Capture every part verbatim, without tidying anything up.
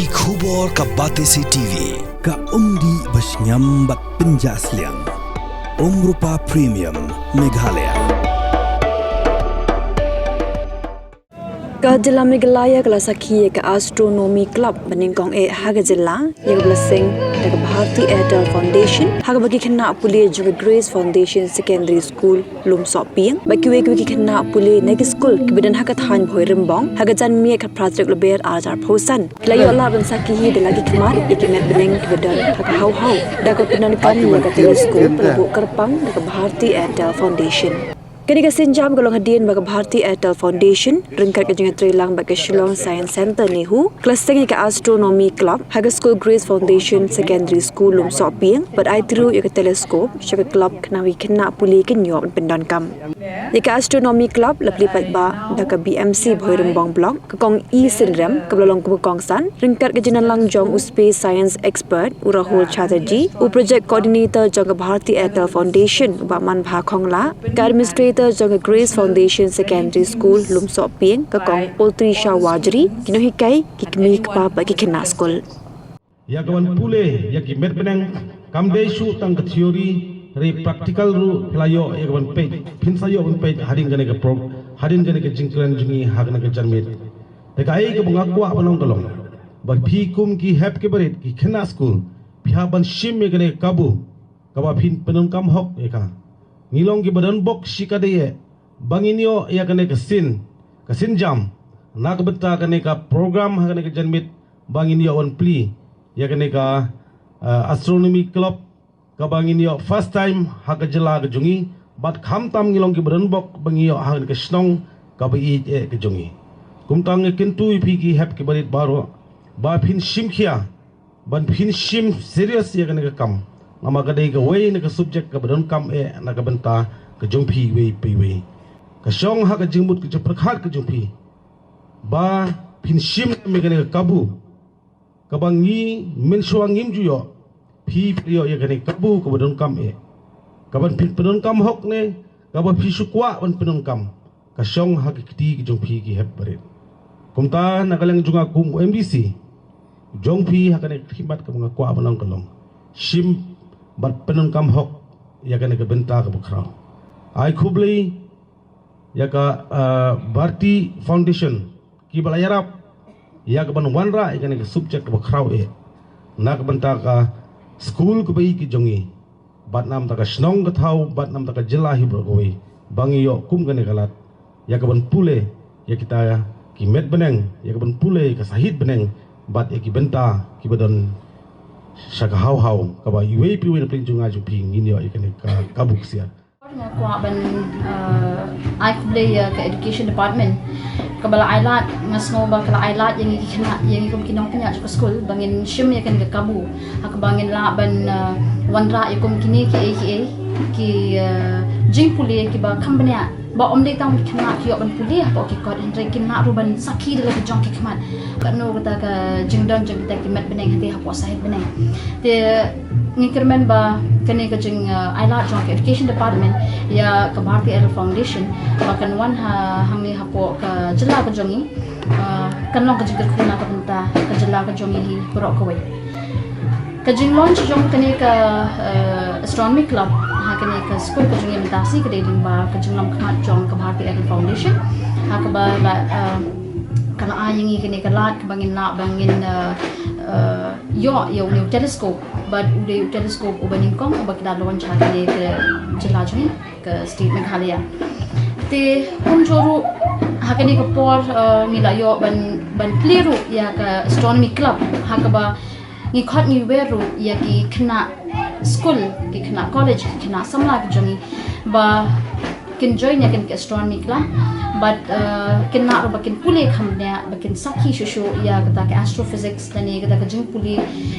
Ki khubor ka Batesi T V, ka umdih ba shngiam bad pynjah sliang. Umrupa Premium, Meghalaya. Ka jylla Meghalaya ka la sakhi ïa ka Astronomy Club ba nyngkong eh ha ka jylla, ïa kaba la seng da ka Bharti Airtel Foundation, ha kaba ki khynnah pule jong ka Grace Foundation Secondary School, Lumsohpieng, bad kiwei kiwei ki khynnah pule na ki skul kiba don ha ka thaiñ Bhoirymbong, ha ka janmiet khatphra tarik Lber arhajar arphew san, ki la ïoh lah ban sakhi hi da la ki khmat ïa ki met bneng kiba don ha ka haw haw, da ka pyndonkam ïa ka telescope ba la buh kyrpang da ka Bharti Airtel Foundation. Kane ka sienjam ka long hadien ba ka Bharti Airtel Foundation ryngkat ka jingïatreilang bad ka Shillong Science Centre, NEHU, ka la seng ïa ka Astronomy Club ha ka skul Grace Foundation Secondary School, Lumsohpieng, bad aiti ruh ïa ka telescope sha ka club khnang ba ki khynnah pule kin ïoh ban pyndonkam. Ïa ka Astronomy Club la plie paidbah da ka B M C Bhoirymbong Block, ka Kong E Synrem, kaba la long kum ka kongsan, ryngkat ka jingdonlang jong u Space Science Expert, u Rahul Chatterjee, u Project Coordinator jong ka Bharti Airtel Foundation, u Bah Manbha Khongla, ka Administrator jong ka Grace Foundation Secondary School, Lumsohpieng, ka Kong Ultrisha Warjri, ki nonghikai, ki kmie ki kpa bad ki khynnah skul. Ïa ka ban pule ïa ki met bneng, kam dei shuh tang ka theory, hynrei practical ruh phi la ïoh ïa ka ban peit, phin sa ïoh ban peit hadien kane ka pro, hadien kane ka jingkren jong ngi ha kane ka janmiet. Te kaei kaba nga kwah ban ong ka long ba phi kum ki hep ki barit, ki khynnah skul, phi hap ban shim ïa kane ka kabu kaba phin pyndonkam hok ïa ka. Ngi long kiba don bok shikatdei eh ba ngin ïoh ïa kane ka sien, ka sienjam na ka bynta kane ka program ha kane ka janmiet, ba ngin ïoh ban plie ïa kane ka, eh, Astronomy Club, kaba ngin ïoh first time ha ka jylla ka jong ngi, bad khamtam ngi long kiba don bok ba ngin ïoh ha kane ka shnong kaba ïeit eh ka jong ngi. Kumta nga kyntu ïa phi ki hep ki barit baroh ba phin shim khia, ban phin shim serious ïa kane ka kam. Namar ka dei kawei na ka subject kaba donkam eh na ka bynta ka jong phi iwei pa iwei. Ka shong ha ka jingmut ka jingpyrkhat ka jong phi ba phin shim ïa kane ka kabu kaba ngi mynshuwa ngim ju ïoh, phi phi ïoh ïa kane ka kabu kaba donkam eh, kaban phin pyndonkam hok ne kaba phi shu kwah ban pyndonkam, ka shong ha ki kti ki jong phi ki hep barit. Kumta na ka liang jong nga kum u M D C jong phi ha kane ka khidmat kaba nga kwah ban ong ka long, shim bad pyndonkam hok ïa kane ka bynta kaba khraw. Ai khublei ïa ka, eh, Bharti Foundation kiba la ïarap ïa kaban wanrah ïa kane ka subject kaba khraw eh na ka bynta ka skul kaba ïeit ka jong ngi, bad namar ka shnong ka thaw, bad namar ka jylla hi baroh kawei, ba ngi ïoh kum kane ka lad ïa kaban pule ïa kita ki met bneng, ïa kaban pule ïa ka sahit bneng bad ïa ki bynta kiba don sha ka haw haw, kaba iwei pa iwei na pdeng jong nga jong phi ngin ïoh ïa kane ka kabu ksiar. Nga kwah ban, eh, ai khublei ïa ka Education Department kaba la ai lad, nga sngew ba ka la ai lad ïa ngi ki khynnah, ïa ngi kum ki nongpynïaid jong ka skul, ba ngin shim ïa kane ka kabu ha kaba ngin lah ban, eh, wanrah ïa kum kine kiei kiei ki, eh, jingpule kiba kham bniah, ba ym dei tang ki khynnah ki ïoh ban pule hapoh ki kot, hynrei kin lah ruh ban sakhi da la ki jong ki khmat katno kata ka jingdon jong kita ki met bneng hangtei hapoh sahit bneng. Te ngi kyrmen ba kane ka jing, eh, ai lad jong ka Education Department ïa ka Bharti Airtel Foundation ba kan wan ha hangne hapoh ka jylla ka jong ngi, eh, kan long ka jingkyrkhu na ka bynta ka jylla ka jong ngi hi baroh kawei. Ka jinglaunch jong kane ka, eh, Astronomy Club ha kane ka skul ka jong ngi mynta shi ka dei lyngba ka jinglong khmat jong ka Bharti Airtel Foundation, ha kaba la, eh, ka la ai ïa ngi kane ka lad kaba ngin lah ba ngin, eh, eh, ïoh ïa une u telescope, bad u dei u telescope uba nyngkong uba ki la launch ha kane ka jylla jong ngi, ka state Meghalaya. Te kumjuh ruh ha kane ka por, eh, ngi la ïoh ban, ban plie ruh ïa ka Astronomy Club ha kaba ngi khot ngi wer ruh ïa ki khynnah skul, ki khynnah college, ki khynnah samla ki jong ngi ba kin join ïa kane ka Astronomy Club, bad, eh, kin lah ruh ba kin pule kham bniah, ba kin sakhi shuh shuh ïa kata ka astrophysics lane kata ka jingpule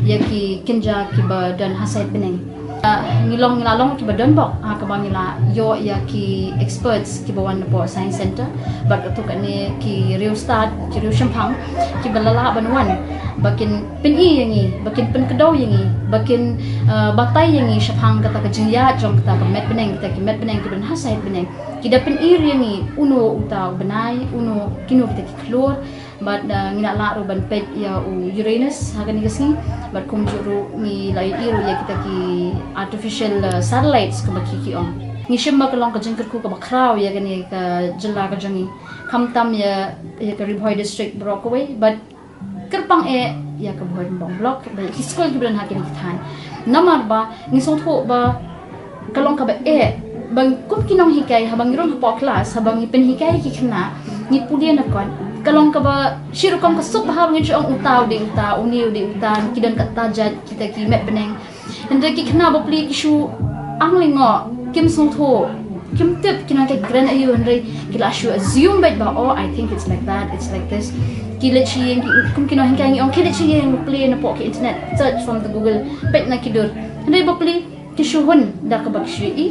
ïa ki kynja kiba don ha sahit bneng. Ah, ngi long, ngi la long kiba don bok ha kaba ngi la ïoh ïa ki experts kiba wan napoh Science Center, bad katto katne ki riewstad, ki riewshemphang kiba la lah ban wan ba kin pyni ïa ngi, ba kin pynkdew ïa ngi, ba kin, ah, batai ïa ngi shaphang kata ka jingïaid jong kata ka met bneng, kita ki met bneng kiba don ha sahit bneng. Ki da pyni ïa ngi uno uta u bnai, uno, kino kita ki khlur, Bad uh, ngi la lah ruh ban peit ïa u Uranus ha kane ka sngi. Bad kumjuh ruh ngi la ïohi ruh ïa kita ki artificial uh, satellites kumba ki ki ong. Ngi shim ba ka long ka jingkyrkhu kaba khraw ïa kane ka jylla ka jong ngi. Khamtam ïa ïa ka Ri Bhoi District baroh kawei bad kyrpang eh ïa ka Bhoirymbong Block bad ïa ki skul kiba don ha kine ki thaiñ. Namar ba ngi sngewthuh ba ka long kaba eh ba kum ki nonghikai haba ngi rung hapoh klas haba ngi pynhikai ki khynnah ngi pule na kot. Ka long kaba shi rukom ka suk ba haba ngi shu ong uta u dei uta, une u dei uta, ki don katta jait kita ki met bneng. Hynrei ki khynnah bapli ki shu ang lyngngoh, kim sngewthuh, kim tip ki nonghikai ki kren aïu, hynrei ki la shu assume beit ba oh I think it's like that, it's like this. Ki leit sha ïing, ki- kum ki nonghikai ngi ong ki leit sha ïing pule napoh ki internet, search from the Google, peit na ki dur. Hynrei bapli ki shu hun da kaba ki shu ïohi,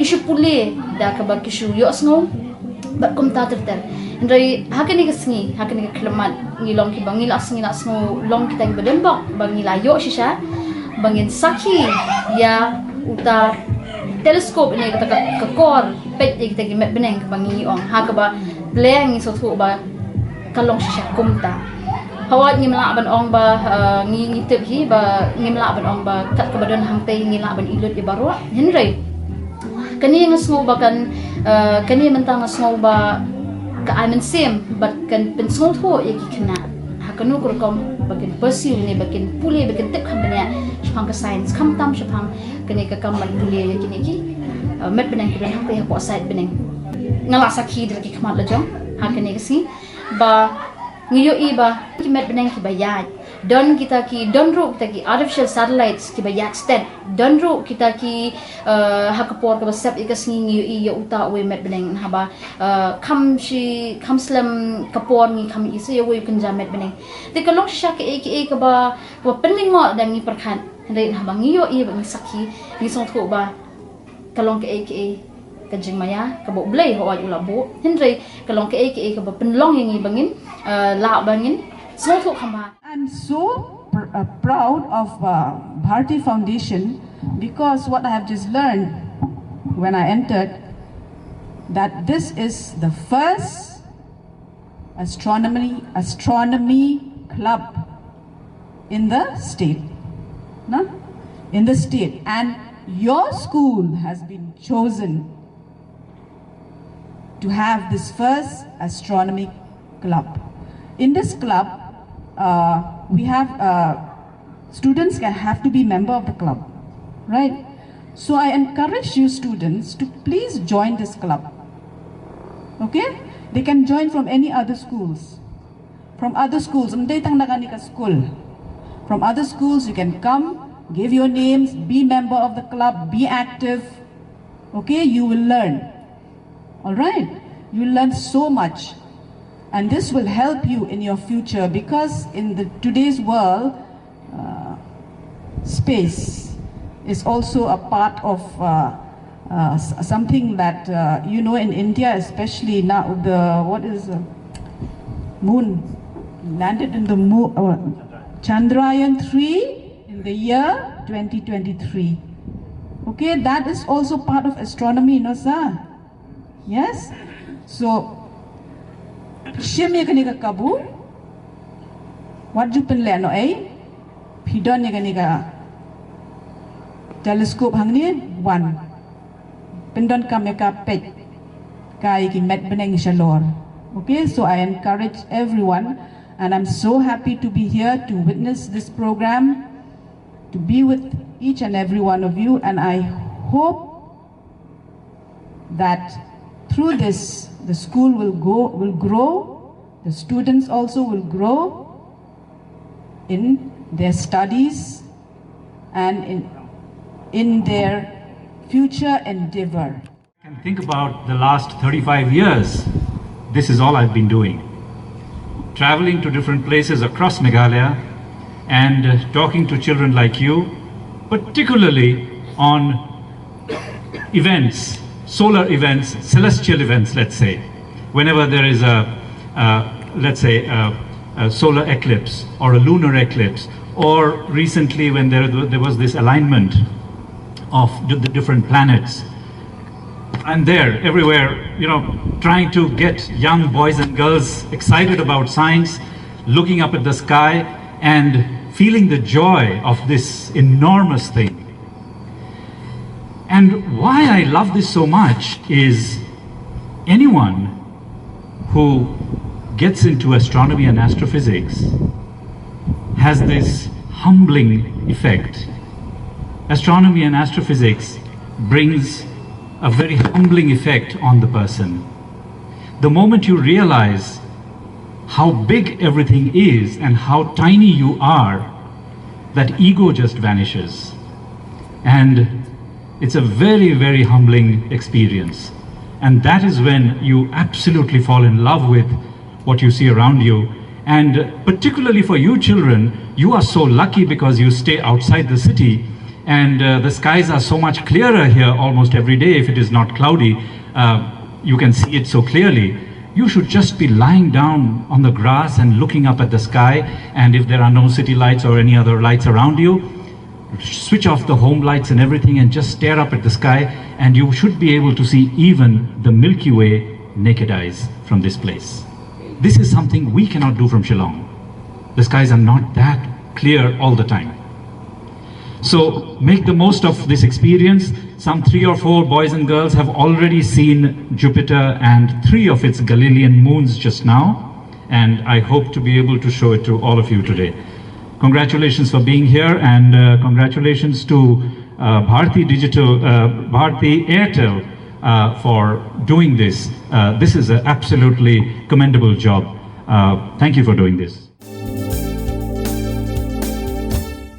ki shu pule da kaba ki shu ïohsngew bad kumta ter ter. Hynrei ha kane ka sngi, ha kane ka khyllipmat ngi long kiba ngi la sngi la sngew long kita kiba don bok ba ngi la ïoh shisha ba ngin sakhi ïa uta telescope ne kata ka, ka kor peit ïa kita ki met bneng kaba ngi ong ha kaba ple ngi sngewthuh ba ka long shisha kumta. Hawai ngim lah ban ong ba uh, ngi ngi tip hi ba ngim lah ban ong ba kat kaba don hangtei ngi lah ban ïa lut ïa baroh. Hynrei kane nga sngew ba kan uh, kane mynta nga sngew ba ka ai mynsiem bad kan pynsngewthuh ïa ki khynnah ha kano ka rukom ba kan pursue ne ba kan pule ba kan tip kham bniah shaphang ka science khamtam shaphang kane ka kam ban pule ïa kine ki uh, met bneng ki don hangtei hapoh side bneng. Nga la sakhi da ki khmat la jong ha kane ka sngi ba ngi ïohi ba ki met bneng kiba ïaid don kita ki don ruh kita ki artificial satellites kiba ïaid stet don ruh kita ki uh, ha ka por kaba sep ïa ka sngi ngi ïohi ïa uta uwei met bneng haba uh, kham shi kham slem ka por ngi kham ïohi sa ïa uwei u kynja met bneng. Te ka long shisha kaei kaei kaba kaba pynlyngngoh da ngi pyrkhat hynrei haba ngi ïohi ba ngi sakhi ngi sngewthuh ba ka long kaei kaei ka jingmaïa kaba U Blei hawai u la buh hynrei ka long kaei kaei kaba pynlong ïa ngi ba ngin uh, lah ba ngin sngewthuh kham bha. I'm so pr- uh, proud of uh, Bharati Foundation because what I have just learned when I entered that this is the first astronomy astronomy club in the state, no? In the state, and your school has been chosen to have this first astronomy club. In this club, uh, we have uh, students can have to be member of the club, right? So I encourage you students to please join this club. Okay? They can join from any other schools. From other schools, ym dei tang na kane ka school. From other schools, you can come, give your names, be member of the club, be active. Okay, you will learn. All right? You will learn so much. And this will help you in your future because in the today's world, uh, space is also a part of uh, uh, s- something that uh, you know in India, especially now the what is uh, moon landed in the moon, uh, Chandrayaan three in the year twenty twenty-three. Okay, that is also part of astronomy, no sir? Yes? So, shim ïa kane ka kabu, wat ju pynleh noh ei, phi don ïa kane ka telescope hangne, wan. Pyndonkam ïa ka peit, ka ïa ki met bneng shalor. Okay, so I encourage everyone, and I'm so happy to be here to witness this program, to be with each and every one of you, and I hope that through this, the school will go, will grow, the students also will grow in their studies and in, in their future endeavor. And think about the last thirty-five years, this is all I've been doing. Traveling to different places across Meghalaya and uh, talking to children like you, particularly on events, solar events, celestial events, let's say, whenever there is a, uh, let's say, a, a solar eclipse or a lunar eclipse, or recently when there, there was this alignment of the, the different planets. I'm there everywhere, you know, trying to get young boys and girls excited about science, looking up at the sky and feeling the joy of this enormous thing. And why I love this so much is anyone who gets into astronomy and astrophysics has this humbling effect. Astronomy and astrophysics brings a very humbling effect on the person. The moment you realize how big everything is and how tiny you are, that ego just vanishes. And it's a very, very humbling experience. And that is when you absolutely fall in love with what you see around you. And particularly for you children, you are so lucky because you stay outside the city, and uh, the skies are so much clearer here almost every day if it is not cloudy. Uh, you can see it so clearly. You should just be lying down on the grass and looking up at the sky, and if there are no city lights or any other lights around you, switch off the home lights and everything and just stare up at the sky, and you should be able to see even the Milky Way naked eyes from this place. This is something we cannot do from Shillong. The skies are not that clear all the time. So make the most of this experience. Some three or four boys and girls have already seen Jupiter and three of its Galilean moons just now, and I hope to be able to show it to all of you today. Congratulations for being here, and uh, congratulations to uh, Bharti Digital, uh, Bharti Airtel uh, for doing this. Uh, this is an absolutely commendable job. Uh, thank you for doing this.